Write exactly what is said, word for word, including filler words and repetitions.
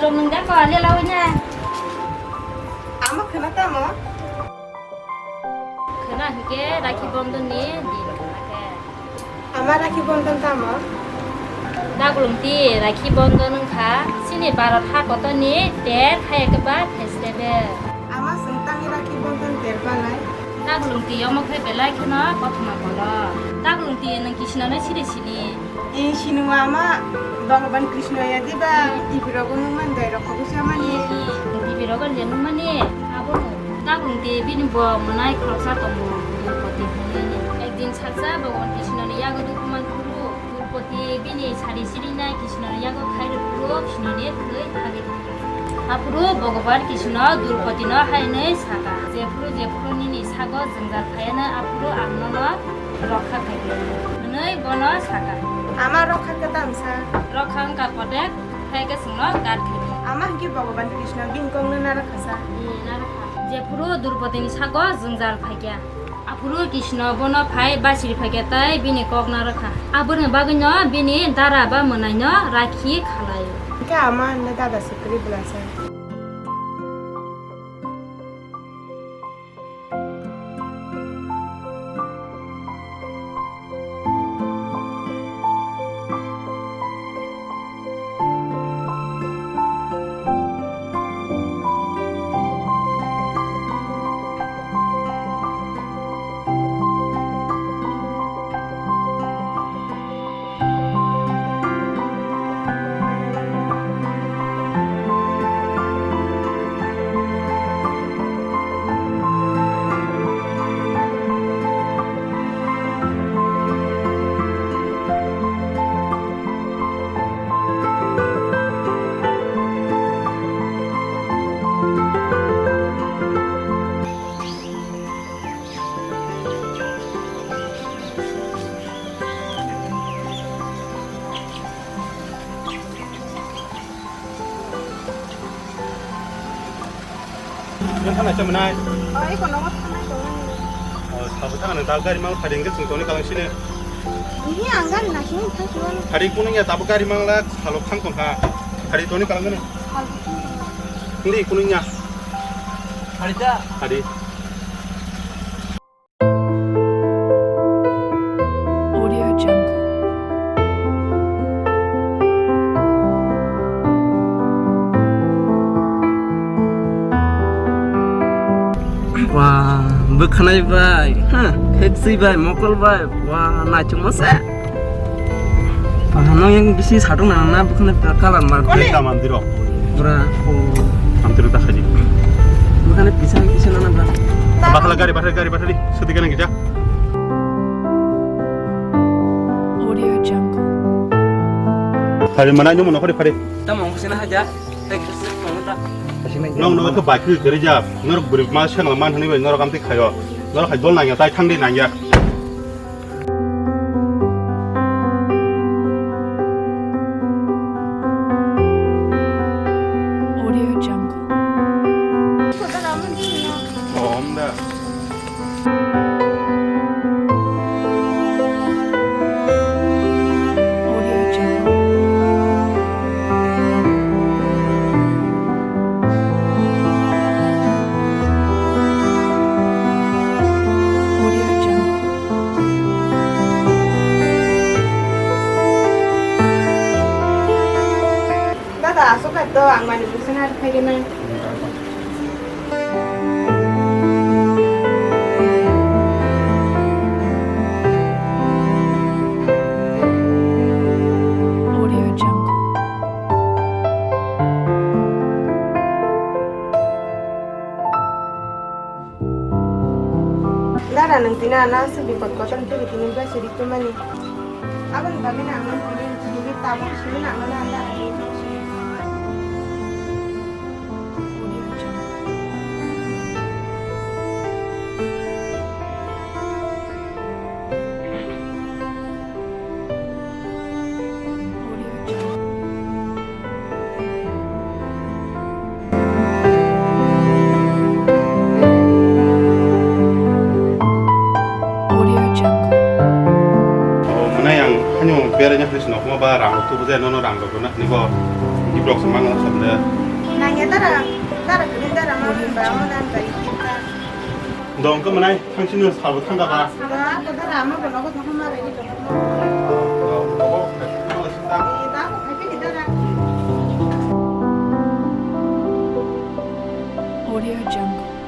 Nwng da ko ale lawi na. Ama khwna tamo? Khwna hwnkhe Rakhi Bondon ni din khwna khe. Ama Rakhi Bondon tamo? Dagulungti Rakhi Bondon wngkha chini Bharat ha kotorni ter haya khe ba festival. Ama chwng tangwi Rakhi Bondon ter palai? Dagulungti omo khe belai kheno kothoma kolok. Dagulungti nwng Krishnano siri sini? Ee, sinua ama Bhagavan Krishna ya diba? T V rogo nukmani dai rok kobisa mani. Ee, ee, T V rogo le nukmani. Abono Dagulungti bini bo mwnai khoroksa tongo, Durpoti hwnwi. Ekdin saksa Bhagavan Krishnani yago dukhu man phuru, Durpoti bini sari sirinai Krishnani yago khai rw phuru Krishnani thwi habwi rw. Aphuru Bhagavan Krishna Durpotino hai hwnwi saka, "Jephuru jephuru nini sago jwngjal phaiyanw aphuru ang nono rokha khaidi," hwnwi bono saka. Ama rokha khe tamsa? Rokha wngkha potek, hai khe chwngno gat khaidi. Ama hwnkhe Bhagavan Krishna bini kokno narwkha sa? Hmm, narwkha. Jephuru Durpotini sago jwngjal phaikha, aphuru Krishna bono phai basiri phaikha tei bini kok narwkha. Aboni bagwino bini dara ba mwnaino rakhi khalai. Hwnkhe ama hwnwi dada se kwrwi bwlasa. Nang thangna cha mwnai? Oh, iko nogo thangnai tongnani. Oh, sabo thangna ta gari mang phari hwnkhe chwng toni kalang sini. Ini ang gari na sini thang suwano. Phari kuno ya tabo gari mang la salo thang tongkha. Phari toni kalang gani. Salo thang tongkha. Hindi kuno ya. Phari ta. Phari. Audio Jungle. Wah, bwkhanai bai, ha, kheksui bai, mokol bai, wah, naichukma se. Wah, no yang bisi sadung nang na bwkhanai kalar mar. Kone? Tamam diro. Bra, oh. Amtwino ta khaidi. Bwkhani kisa, kisa nana bra. Bakhala gari, bakhala gari, bakhala di. Sudi kana gija. Audio Jungle. Hari mana nyomo nokori hari. Tamo ang sina haja. Thank you, sir. Mama ta. Nong nong khe bai khe kere ja. Norok bwrwi ma sengla man hani bai norok amtwi khayo. Norok hai dol nangya, tai thang di nangya. Audio Jungle. Om da. Audio Jungle. Audio Jungle. Dada, aswk hai to ang mani bwswng har phai gwnang. Audio Jungle. Dada, nwng tini ano aswk bipot kotor twibi tini bwsai ri twmani. Aboni bagwi no ang no simi, simi tabuk simi no ang no dada. Audio Jungle. Oh, mwnai ang haino beraina hinwi se nokma ba rang rok tubu jaya, nono rang rok rwna hinwi bo. Ibrok se mangna sabde. Nangya dara, dara kiri dara ma ba ma dan ba ikita. Dong ke manai thang sini sabo thang ka. Ba ko dara ma ko nogo thang ma re ni to. Dong ko ko. Ni da ko phaiphi ni dara. Audio Jungle.